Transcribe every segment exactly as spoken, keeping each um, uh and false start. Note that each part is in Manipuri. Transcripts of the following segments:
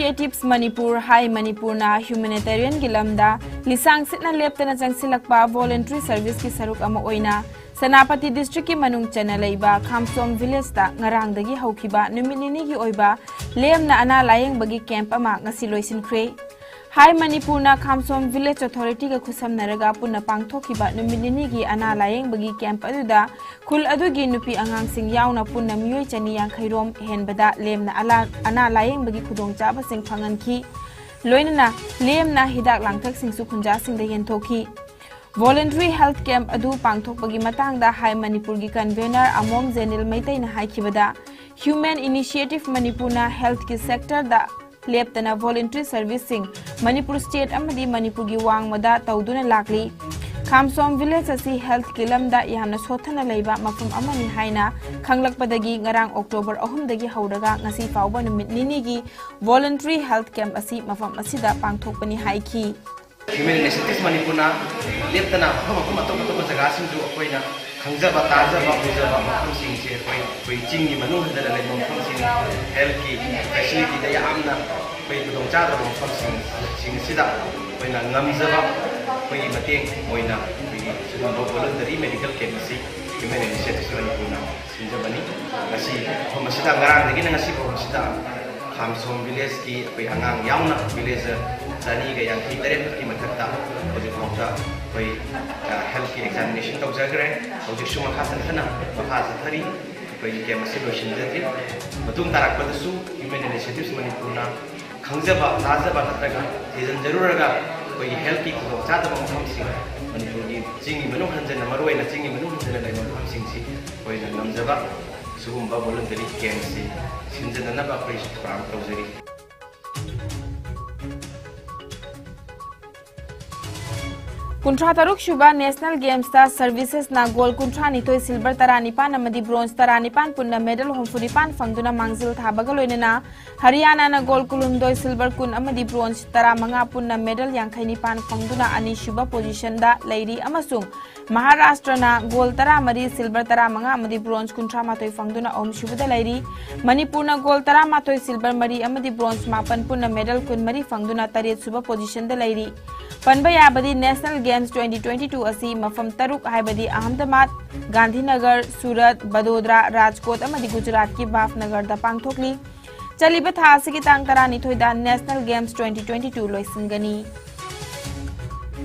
Initiatives Manipur, ꯍꯥꯏ ꯃꯅꯤꯄꯨꯔꯅ ꯍ꯭ꯌꯨꯃꯦꯅꯤꯇꯦꯔꯤꯌꯟꯒꯤ ꯂꯝꯗ ꯂꯤꯁꯥꯡ ꯁꯤꯠꯅ ꯂꯦꯞꯇꯅ ꯆꯪꯁꯤꯜꯂꯛꯄ ꯚꯣꯂꯨꯟꯇꯔꯤ ꯁꯔꯚꯤꯁꯀꯤ ꯁꯔꯨꯛ ꯑꯃ ꯑꯣꯏꯅ ꯁꯦꯅꯥꯄꯇꯤ ꯗꯤꯁꯇ꯭ꯔꯤꯛꯀꯤ ꯃꯅꯨꯡ ꯆꯟꯅ ꯂꯩꯕ ꯈꯥꯝꯁꯣꯝ ꯚꯤꯂꯦꯖꯇ ꯉꯔꯥꯡꯗꯒꯤ ꯍꯧꯈꯤꯕ ꯅꯨꯃꯤꯠ ꯅꯤꯅꯤꯒꯤ ꯑꯣꯏꯕ ꯂꯦꯝꯅ ꯑꯅꯥ ꯂꯥꯌꯦꯡꯕꯒꯤ ꯀꯦꯝꯞ ꯑꯃ ꯉꯁꯤ ꯂꯣꯏꯁꯤꯟꯈ꯭ꯔꯦ꯫ ꯍꯥꯏ ꯃꯅꯤꯄꯨꯔꯅ ꯈꯥꯝꯁꯣꯝ ꯚꯤꯂꯦꯖ ꯑꯣꯊꯣꯔꯤꯇꯤꯒ ꯈꯨꯠꯁꯝꯅꯔꯒ ꯄꯨꯟꯅ ꯄꯥꯡꯊꯣꯛꯈꯤꯕ ꯅꯨꯃꯤꯠ ꯅꯤꯅꯤꯒꯤ ꯑꯅꯥ ꯂꯥꯌꯦꯡꯕꯒꯤ ꯀꯦꯝꯞ ꯑꯗꯨꯗ ꯈꯨꯜ ꯑꯗꯨꯒꯤ ꯅꯨꯄꯤ ꯑꯉꯥꯡꯁꯤꯡ ꯌꯥꯎꯅ ꯄꯨꯟꯅ ꯃꯤꯑꯣꯏ ꯆꯅꯤ ꯌꯥꯡꯈꯩ ꯔꯣꯝ ꯍꯦꯟꯕꯗ ꯂꯦꯝꯅ ꯑꯂꯥ-, ꯑꯅꯥ ꯂꯥꯌꯦꯡꯕꯒꯤ ꯈꯨꯗꯣꯡꯆꯥꯕꯁꯤꯡ ꯐꯪꯍꯟꯈꯤ꯫ ꯂꯣꯏꯅꯅ ꯂꯦꯝꯅ ꯍꯤꯗꯥꯛ ꯂꯥꯡꯊꯛꯁꯤꯡꯁꯨ ꯈꯨꯟꯖꯥꯁꯤꯡꯗ ꯌꯦꯟꯊꯣꯛꯈꯤ꯫ ꯚꯣꯂꯨꯟꯇꯔꯤ ꯍꯦꯜꯊ ꯀꯦꯝꯞ ꯑꯗꯨ ꯄꯥꯡꯊꯣꯛꯄꯒꯤ ꯃꯇꯥꯡꯗ ꯍꯥꯏ ꯃꯅꯤꯄꯨꯔꯒꯤ ꯀꯟꯚꯦꯅꯔ ꯑꯃꯣꯝ ꯖꯦꯅꯤꯜ ꯃꯩꯇꯩꯅ ꯍꯥꯏꯈꯤꯕꯗ, ꯍ꯭ꯌꯨꯃꯦꯟ ꯏꯅꯤꯁꯤꯌꯦꯇꯤꯚ ꯃꯅꯤꯄꯨꯔꯅ ꯍꯦꯜꯊꯀꯤ ꯁꯦꯛꯇꯔꯗ ꯂꯦꯞꯇꯅ ꯚꯣꯂꯨꯟꯇꯔꯤ ꯁꯔꯚꯤꯁꯁꯤꯡ ꯃꯅꯤꯄꯨꯔ ꯁ꯭ꯇꯦꯠ ꯑꯃꯗꯤ ꯃꯅꯤꯄꯨꯔꯒꯤ ꯋꯥꯡꯃꯗ ꯇꯧꯗꯨꯅ ꯂꯥꯛꯂꯤ꯫ ꯈꯥꯝꯁꯣꯝ ꯚꯤꯂꯦꯖ ꯑꯁꯤ ꯍꯦꯜꯊꯀꯤ ꯂꯝꯗ ꯌꯥꯝꯅ ꯁꯣꯠꯊꯅ ꯂꯩꯕ ꯃꯐꯝ ꯑꯃꯅꯤ ꯍꯥꯏꯅ ꯈꯪꯂꯛꯄꯗꯒꯤ ꯉꯔꯥꯡ ꯑꯣꯛꯇꯣꯕꯔ ꯑꯍꯨꯝꯗꯒꯤ ꯍꯧꯔꯒ ꯉꯁꯤ ꯐꯥꯎꯕ ꯅꯨꯃꯤꯠ ꯅꯤꯅꯤꯒꯤ ꯚꯣꯂꯨꯟꯇꯔꯤ ꯍꯦꯜꯊ ꯀꯦꯝꯞ ꯑꯁꯤ ꯃꯐꯝ ꯑꯁꯤꯗ ꯄꯥꯡꯊꯣꯛꯄꯅꯤ ꯍꯥꯏꯈꯤ꯫ ꯍ꯭ꯌꯨꯃꯦꯟ ꯏꯅꯤꯁꯤꯌꯦꯇꯤꯚꯁ ꯃꯅꯤꯄꯨꯔꯅ ꯂꯦꯞꯇꯅ ꯃꯐꯝ ꯃꯐꯝ ꯑꯇꯣꯞ ꯑꯇꯣꯞꯄ ꯖꯒꯥꯁꯤꯡꯁꯨ ꯑꯩꯈꯣꯏꯅ ꯈꯪꯖꯕ, ꯇꯥꯖꯕ, ꯎꯖꯕ ꯃꯐꯝꯁꯤꯡꯁꯦ ꯑꯩꯈꯣꯏ, ꯑꯩꯈꯣꯏ ꯆꯤꯡꯒꯤ ꯃꯅꯨꯡ ꯍꯟꯖꯤꯟꯅ ꯂꯩꯕ ꯃꯐꯝꯁꯤꯡ, ꯍꯦꯜꯊꯀꯤ ꯐꯦꯁꯤꯂꯤꯇꯤꯗ ꯌꯥꯝꯅ ꯑꯩꯈꯣꯏ ꯈꯨꯗꯣꯡꯆꯥꯗꯕ ꯃꯐꯝꯁꯤꯡ, ꯁꯤꯡ ꯑꯁꯤꯗ ꯑꯩꯈꯣꯏꯅ ꯉꯝꯖꯕ ꯑꯩꯈꯣꯏꯒꯤ ꯃꯇꯦꯡ ꯑꯣꯏꯅ ꯑꯩꯈꯣꯏꯒꯤ ꯁꯤꯒꯨꯝꯕ ꯚꯣꯂꯨꯟꯇꯔꯤ ꯃꯦꯗꯤꯀꯦꯜ ꯀꯦꯝꯞ ꯑꯁꯤ ꯍ꯭ꯌꯨꯃꯦꯟ ꯏꯅꯤꯁꯤꯌꯦꯇꯤꯚꯁ ꯃꯅꯤꯄꯨꯔꯅ ꯁꯤꯟꯖꯕꯅꯤ꯫ ꯉꯁꯤ ꯃꯐꯝ ꯑꯁꯤꯗ ꯉꯔꯥꯡꯗꯒꯤꯅ ꯉꯁꯤ ꯐꯥꯎꯕꯁꯤꯗ ꯈꯥꯝꯁꯣꯝ ꯚꯤꯂꯦꯖꯀꯤ ꯑꯩꯈꯣꯏ ꯑꯉꯥꯡ ꯌꯥꯎꯅ ꯚꯤꯂꯦꯖ ꯆꯅꯤꯒ ꯌꯥꯡꯈꯩ ꯇꯔꯦꯠꯃꯨꯛꯀꯤ ꯃꯊꯛꯇ ꯍꯧꯖꯤꯛ ꯐꯥꯎꯗ ꯑꯩꯈꯣꯏ, ꯑ, ꯍꯦꯜꯊꯀꯤ ꯑꯦꯛꯖꯥꯃꯤꯅꯦꯁꯟ ꯇꯧꯖꯈ꯭ꯔꯦ꯫ ꯍꯧꯖꯤꯛꯁꯨ ꯃꯈꯥ ꯆꯠꯊꯅ ꯃꯈꯥ ꯆꯠꯊꯔꯤ꯫ ꯑꯩꯈꯣꯏꯒꯤ ꯀꯦꯝꯞ ꯑꯁꯤ ꯂꯣꯏꯁꯤꯟꯖꯗ꯭ꯔꯤ꯫ ꯃꯇꯨꯡ ꯇꯥꯔꯛꯄꯗꯁꯨ ꯍ꯭ꯌꯨꯃꯦꯟ ꯏꯅꯤꯁꯤꯌꯦꯇꯤꯚꯁ ꯃꯅꯤꯄꯨꯔꯅ ꯈꯪꯖꯕ ꯇꯥꯖꯕ ꯅꯠꯇ꯭ꯔꯒ ꯊꯤꯖꯤꯟꯖꯔꯨꯔꯒ ꯑꯩꯈꯣꯏꯒꯤ ꯍꯦꯜꯊꯀꯤ ꯈꯨꯗꯣꯡꯆꯥꯗꯕ ꯃꯐꯝꯁꯤꯡ, ꯃꯅꯤꯄꯨꯔꯒꯤ ꯆꯤꯡꯒꯤ ꯃꯅꯨꯡ ꯍꯟꯖꯟꯅ, ꯃꯔꯨꯑꯣꯏꯅ ꯆꯤꯡꯒꯤ ꯃꯅꯨꯡ ꯍꯟꯖꯟꯅ ꯂꯩꯕ ꯃꯐꯝꯁꯤꯡꯁꯤ ꯑꯩꯈꯣꯏꯅ ꯉꯝꯖꯕ ꯁꯤꯒꯨꯝꯕ ꯚꯣꯂꯨꯟꯇꯔꯤ ꯀꯦꯝꯞꯁꯤ ꯁꯤꯟꯖꯅꯅꯕ ꯑꯩꯈꯣꯏ ꯊꯧꯔꯥꯡ ꯇꯧꯖꯔꯤ꯫ ꯀꯨꯟꯊ꯭ꯔꯥ ꯇꯔꯨꯛ ꯁꯨꯕ National Games ꯇ Services ꯅ gold ꯀꯨꯟꯊ꯭ꯔꯥ ꯅꯤꯊꯣꯏ, silver ꯇꯔꯥ ꯅꯤꯄꯥꯟ ꯑꯃꯗꯤ bronze ꯇꯔꯥ ꯅꯤꯄꯥꯟ ꯄꯨꯟꯅ medal ꯍꯨꯝꯐꯨ ꯅꯤꯄꯥꯟ ꯐꯪꯗꯨꯅ ꯃꯥꯡꯖꯤꯜ ꯊꯥꯕꯒ ꯂꯣꯏꯅꯅ Haryana ꯅ gold ꯀꯨꯟꯍꯨꯝꯗꯣꯏ, silver ꯀꯨꯟ ꯑꯃꯗꯤ bronze ꯇꯔꯥ ꯃꯉꯥ ꯄꯨꯟꯅ medal ꯌꯥꯡꯈꯩ ꯅꯤꯄꯥꯟ ꯐꯪꯗꯨꯅ ꯑꯅꯤꯁꯨꯕ position ꯗ ꯂꯩꯔꯤ ꯑꯃꯁꯨꯡ ꯃꯍꯥꯔꯥꯁꯇ꯭ꯔꯅ gold ꯇꯔꯥ ꯃꯔꯤ, silver ꯇꯔꯥ ꯃꯉꯥ ꯑꯃꯗꯤ bronze ꯀꯨꯟꯊ꯭ꯔꯥ ꯃꯥꯊꯣꯏ ꯐꯪꯗꯨꯅ ꯑꯍꯨꯝꯁꯨꯕꯗ ꯂꯩꯔꯤ꯫ ꯃꯅꯤꯄꯨꯔꯅ gold ꯇꯔꯥ ꯃꯥꯊꯣꯏ, silver ꯃꯔꯤ ꯑꯃꯗꯤ bronze ꯃꯥꯄꯟ ꯄꯨꯟꯅ medal ꯀꯨꯟ ꯃꯔꯤ ꯐꯪꯗꯨꯅ ꯇꯔꯦꯠ ꯁꯨꯕ position ꯗ ꯂꯩꯔꯤ꯫ ꯄꯟꯕ ꯌꯥꯕꯗꯤ National Games twenty twenty-two ꯑꯁꯤ ꯃꯐꯝ ꯇꯔꯨꯛ ꯍꯥꯏꯕꯗꯤ ꯑꯍꯃꯗꯥꯕꯥꯗ, ꯒꯥꯟꯙꯤꯅꯒꯔ, ꯁꯨꯔꯠ, ꯕꯗꯣꯗ꯭ꯔꯥ, ꯔꯥꯖꯀꯣꯠ ꯑꯃꯗꯤ ꯒꯨꯖꯔꯥꯠꯀꯤ ꯚꯥꯕꯅꯒꯔꯗ ꯄꯥꯡꯊꯣꯛꯂꯤ꯫ ꯆꯠꯂꯤꯕ ꯊꯥ ꯑꯁꯤꯒꯤ ꯇꯥꯡ ꯇꯔꯥꯅꯤꯊꯣꯏꯗ National Games twenty twenty-two ꯂꯣꯏꯁꯤꯟꯒꯅꯤ꯫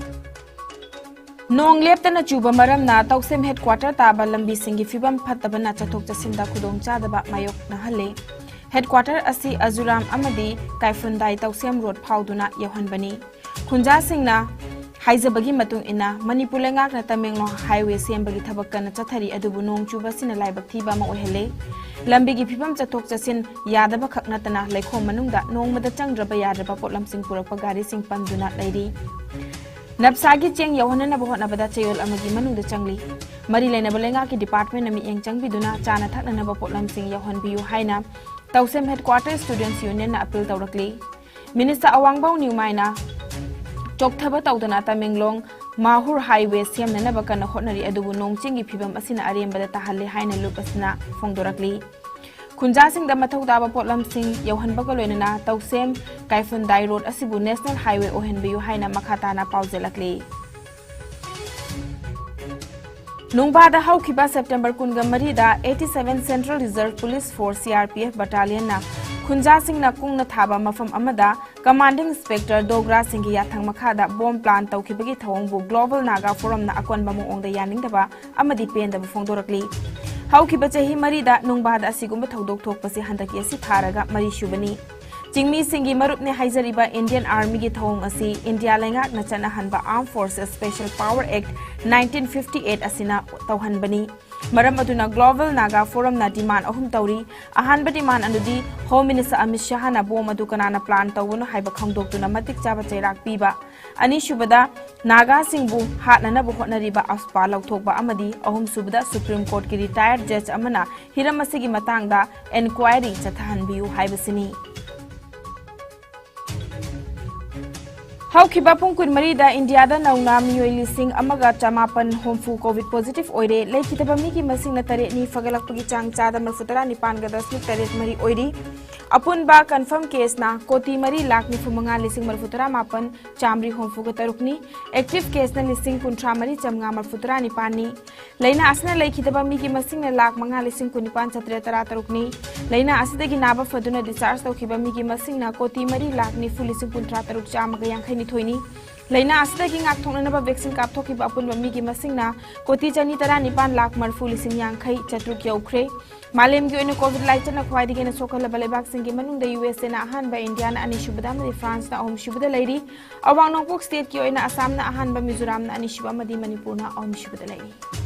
ꯅꯣꯡ ꯂꯦꯞꯇꯅ ꯆꯨꯕ ꯃꯔꯝꯅ ꯇꯧꯁꯦꯝ headquarter ꯇꯥꯕ ꯂꯝꯕꯤꯁꯤꯡꯒꯤ ꯐꯤꯕꯝ ꯐꯠꯇꯕꯅ ꯆꯠꯊꯣꯛ ꯆꯠꯁꯤꯟꯗ ꯈꯨꯗꯣꯡꯆꯥꯗꯕ ꯃꯥꯌꯣꯛꯅꯍꯜꯂꯦ꯫ Headquarter ꯑꯁꯤ ꯑꯖꯨꯔꯥꯝ ꯑꯃꯗꯤ ꯀꯥꯏꯐꯨꯟꯗꯥꯏ ꯇꯧꯁꯦꯝ road ꯐꯥꯎꯗꯨꯅ ꯌꯧꯍꯟꯕꯅꯤ꯫ ꯈꯨꯟꯖꯥꯁꯤꯡꯅ ꯍꯥꯏꯖꯕꯒꯤ ꯃꯇꯨꯡ ꯏꯟꯅ, ꯃꯅꯤꯄꯨꯔ ꯂꯩꯉꯥꯛꯅ ꯇꯃꯦꯡꯂꯣꯡ highway ꯁꯦꯝꯕꯒꯤ ꯊꯕꯛ ꯀꯟꯅ ꯆꯠꯊꯔꯤ, ꯑꯗꯨꯕꯨ ꯅꯣꯡ ꯆꯨꯕ ꯑꯁꯤꯅ ꯂꯥꯏꯕꯛ ꯊꯤꯕ ꯑꯃ ꯑꯣꯏꯍꯜꯂꯦ꯫ ꯂꯝꯕꯤꯒꯤ ꯐꯤꯕꯝ ꯆꯠꯊꯣꯛ ꯆꯠꯁꯤꯟ ꯌꯥꯗꯕ ꯈꯛ ꯅꯠꯇꯅ, ꯂꯩꯈꯣꯝ ꯃꯅꯨꯡꯗ ꯅꯣꯡꯃꯗ ꯆꯪꯗ꯭ꯔꯕ ꯌꯥꯗ꯭ꯔꯕ ꯄꯣꯠꯂꯝꯁꯤꯡ ꯄꯨꯔꯛꯄ ꯒꯥꯔꯤꯁꯤꯡ ꯄꯟꯗꯨꯅ ꯂꯩꯔꯤ꯫ ꯅꯞꯁꯥꯒꯤ ꯆꯦꯡ ꯌꯧꯍꯟꯅꯅꯕ ꯍꯣꯠꯅꯕꯗ ꯆꯌꯣꯜ ꯑꯃꯒꯤ ꯃꯅꯨꯡꯗ ꯆꯪꯂꯤ꯫ ꯃꯔꯤ ꯂꯩꯅꯕ ꯂꯩꯉꯥꯛꯀꯤ department ꯅ ꯃꯤꯠꯌꯦꯡ ꯆꯪꯕꯤꯗꯨꯅ ꯆꯥꯅ ꯊꯛꯅꯅꯕ ꯄꯣꯠꯂꯝꯁꯤꯡ ꯌꯧꯍꯟꯕꯤꯌꯨ ꯍꯥꯏꯅ ꯇꯧꯁꯦꯝ headquarter Students Union ꯅ appeal ꯇꯧꯔꯛꯂꯤ꯫ Minister ꯑꯋꯥꯡꯕꯥꯎ ꯅ꯭ꯌꯨꯃꯥꯏꯅ ꯆꯣꯛꯊꯕ ꯇꯧꯗꯅ ꯇꯃꯦꯡꯂꯣꯡ ꯃꯥꯍꯨꯔ highway ꯁꯦꯝꯅꯅꯕ ꯀꯟꯅ ꯍꯣꯠꯅꯔꯤ, ꯑꯗꯨꯕꯨ ꯅꯣꯡ ꯆꯤꯡꯒꯤ ꯐꯤꯕꯝ ꯑꯁꯤꯅ ꯑꯔꯦꯝꯕꯗ ꯇꯥꯍꯜꯂꯦ ꯍꯥꯏꯅ ꯂꯨꯞ ꯑꯁꯤꯅ ꯐꯣꯡꯗꯣꯔꯛꯂꯤ꯫ ꯈꯨꯟꯖꯥꯁꯤꯡꯗ ꯃꯊꯧ ꯇꯥꯕ ꯄꯣꯠꯂꯝꯁꯤꯡ ꯌꯧꯍꯟꯕꯒ ꯂꯣꯏꯅꯅ ꯇꯧꯁꯦꯝ ꯀꯥꯏꯐꯨꯟꯗꯥꯏ road ꯑꯁꯤꯕꯨ national highway ꯑꯣꯏꯍꯟꯕꯤꯌꯨ ꯍꯥꯏꯅ ꯃꯈꯥ ꯇꯥꯅ ꯄꯥꯎꯖꯦꯜꯂꯛꯂꯤ꯫ ꯅꯨꯡꯕꯥꯗ ꯍꯧꯈꯤꯕ September ꯀꯨꯟꯒ ꯃꯔꯤꯗ eighty seven Central Reserve Police Force, C R P F battalion ꯅ ꯈꯨꯟꯖꯥꯁꯤꯡꯅ ꯀꯨꯡꯅ ꯊꯥꯕ ꯃꯐꯝ ꯑꯃꯗ Commanding Inspector ꯗꯣꯒ꯭ꯔꯥꯁꯤꯡꯒꯤ ꯌꯥꯊꯪ ꯃꯈꯥꯗ bomb plant ꯇꯧꯈꯤꯕꯒꯤ ꯊꯧꯑꯣꯡꯕꯨ Global Naga Forum ꯅ ꯑꯀꯣꯟꯕ ꯃꯑꯣꯡꯗ ꯌꯥꯅꯤꯡꯗꯕ ꯑꯃꯗꯤ ꯄꯦꯟꯗꯕ ꯐꯣꯡꯗꯣꯔꯛꯂꯤ꯫ ꯍꯧꯈꯤꯕ ꯆꯍꯤ ꯃꯔꯤꯗ ꯅꯨꯡꯕꯥꯗ ꯑꯁꯤꯒꯨꯝꯕ ꯊꯧꯗꯣꯛ ꯊꯣꯛꯄꯁꯤ ꯍꯟꯗꯛꯀꯤ ꯑꯁꯤ ꯊꯥꯔꯒ ꯃꯔꯤꯁꯨꯕꯅꯤ꯫ ꯆꯤꯡꯃꯤꯁꯤꯡꯒꯤ ꯃꯔꯨꯞꯅꯦ ꯍꯥꯏꯖꯔꯤꯕ Indian Army ꯒꯤ ꯊꯧꯑꯣꯡ ꯑꯁꯤ ꯏꯟꯗꯤꯌꯥ ꯂꯩꯉꯥꯛꯅ ꯆꯠꯅꯍꯟꯕ Armed Forces Special Power Act nineteen fifty eight ꯑꯁꯤꯅ ꯇꯧꯍꯟꯕꯅꯤ꯫ ꯃꯔꯝ ꯑꯗꯨꯅ Global Naga Forumꯅ demand ꯑꯍꯨꯝ ꯇꯧꯔꯤ꯫ ꯑꯍꯥꯟꯕ demand ꯑꯗꯨꯗꯤ Home Minister ꯑꯃꯤꯠ ꯁꯍꯥꯅ ꯕꯣꯝ ꯑꯗꯨ ꯀꯅꯥꯅ plan ꯇꯧꯕꯅꯣ ꯍꯥꯏꯕ ꯈꯪꯗꯣꯛꯇꯨꯅ ꯃꯇꯤꯛ ꯆꯥꯕ ꯆꯩꯔꯥꯛ ꯄꯤꯕ꯫ ꯑꯅꯤꯁꯨꯕꯗ, ꯅꯥꯒꯥꯁꯤꯡꯕꯨ ꯍꯥꯠꯅꯅꯕ ꯍꯣꯠꯅꯔꯤꯕ AFSPA ꯂꯧꯊꯣꯛꯄ ꯑꯃꯗꯤ ꯑꯍꯨꯝꯁꯨꯕꯗ, Supreme Courtꯀꯤ retired judge ꯑꯃꯅ ꯍꯤꯔꯝ ꯑꯁꯤꯒꯤ ꯃꯇꯥꯡꯗ inquiry ꯆꯠꯊꯍꯟꯕꯤꯌꯨ ꯍꯥꯏꯕꯁꯤꯅꯤ꯫ ꯍꯧꯈꯤꯕ ꯄꯨꯡ ꯀꯨꯟꯃꯔꯤꯗ ꯏꯟꯗꯤꯌꯥꯗ ꯅꯧꯅ ꯃꯤꯑꯣꯏ ꯂꯤꯁꯤꯡ ꯑꯃꯒ ꯆꯃꯥꯄꯟ ꯍꯨꯝꯐꯨ COVID positive ꯑꯣꯏꯔꯦ꯫ ꯂꯩꯈꯤꯗꯕ ꯃꯤꯒꯤ ꯃꯁꯤꯡꯅ ꯇꯔꯦꯠꯅꯤ, ꯐꯒꯠꯂꯛꯄꯒꯤ ꯆꯥꯡ ꯆꯥꯗ ꯃꯔꯤꯐꯨ ꯇꯔꯥ ꯅꯤꯄꯥꯟꯒ ꯗꯁꯃꯤꯛ ꯇꯔꯦꯠ ꯃꯔꯤ ꯑꯣꯏꯔꯤ꯫ ꯑꯄꯨꯟꯕ confirm caseꯅ ꯀꯣꯇꯤ ꯃꯔꯤ ꯂꯥꯈ ꯅꯤꯐꯨ ꯃꯉꯥ ꯂꯤꯁꯤꯡ ꯃꯔꯤꯐꯨ ꯇꯔꯥ ꯃꯥꯄꯟ ꯆꯥꯃꯔꯤ ꯍꯨꯝꯐꯨꯒ ꯇꯔꯨꯛꯅꯤ꯫ Active caseꯅ ꯂꯤꯁꯤꯡ ꯀꯨꯟꯊ꯭ꯔꯥ ꯃꯔꯤ ꯆꯥꯃꯉꯥ ꯃꯔꯤꯐꯨ ꯇꯔꯥ ꯅꯤꯄꯥꯟꯅꯤ꯫ ꯂꯥꯏꯅꯥ ꯑꯁꯤꯅ ꯂꯩꯈꯤꯗꯕ ꯃꯤꯒꯤ ꯃꯁꯤꯡꯅ ꯂꯥꯈ ꯃꯉꯥ ꯂꯤꯁꯤꯡ ꯀꯨꯟꯅꯤꯄꯥꯟ ꯆꯥꯇ꯭ꯔꯦꯠ ꯇꯔꯥ ꯇꯔꯨꯛꯅꯤ꯫ ꯂꯥꯏꯅꯥ ꯑꯁꯤꯗꯒꯤ ꯅꯥꯕ ꯐꯗꯨꯅ discharge ꯇꯧꯈꯤꯕ ꯃꯤꯒꯤ ꯃꯁꯤꯡꯅ ꯀꯣꯇꯤ ꯃꯔꯤ ꯂꯥꯈ ꯅꯤꯐꯨ ꯂꯤꯁꯤꯡ ꯀꯨꯟꯊ꯭ꯔꯥ ꯇꯔꯨꯛ ꯆꯥꯝꯃꯒ ꯌꯥꯡꯈꯩ ꯅꯤꯊꯣꯏꯅꯤ꯫ ꯂꯥꯏꯅꯥ ꯑꯁꯤꯗꯒꯤ ꯉꯥꯛꯊꯣꯛꯅꯅꯕ vaccine ꯀꯥꯞꯊꯣꯛꯈꯤꯕ ꯑꯄꯨꯟꯕ ꯃꯤꯒꯤ ꯃꯁꯤꯡꯅ ꯀꯣꯇꯤ ꯆꯅꯤ ꯇꯔꯥ ꯅꯤꯄꯥꯟ ꯂꯥꯈ ꯃꯔꯤꯐꯨ ꯂꯤꯁꯤꯡ ꯌꯥꯡꯈꯩ ꯆꯥꯇ꯭ꯔꯨꯛ ꯌꯧꯈ꯭ꯔꯦ꯫ ꯃꯥꯂꯦꯝꯒꯤ ꯑꯣꯏꯅ COVID ꯂꯥꯏꯆꯠꯅ ꯈ꯭ꯋꯥꯏꯗꯒꯤ ꯍꯦꯟꯅ ꯁꯣꯛꯍꯜꯂꯕ ꯂꯩꯕꯥꯛꯁꯤꯡꯒꯤ ꯃꯅꯨꯡꯗ USA ꯅ ꯑꯍꯥꯟꯕ, ꯏꯟꯗꯤꯌꯥꯅ ꯑꯅꯤꯁꯨꯕꯗ ꯑꯃꯗꯤ France ꯅ ꯑꯍꯨꯝꯁꯨꯕꯗ ꯂꯩꯔꯤ꯫ ꯑꯋꯥꯡ ꯅꯣꯡꯄꯣꯛ state ꯀꯤ ꯑꯣꯏꯅ ꯑꯁꯥꯝꯅ ꯑꯍꯥꯟꯕ, ꯃꯤꯖꯣꯔꯥꯝꯅ ꯑꯅꯤꯁꯨꯕ ꯑꯃꯗꯤ ꯃꯅꯤꯄꯨꯔꯅ ꯑꯍꯨꯝꯁꯨꯕꯗ ꯂꯩꯔꯤ꯫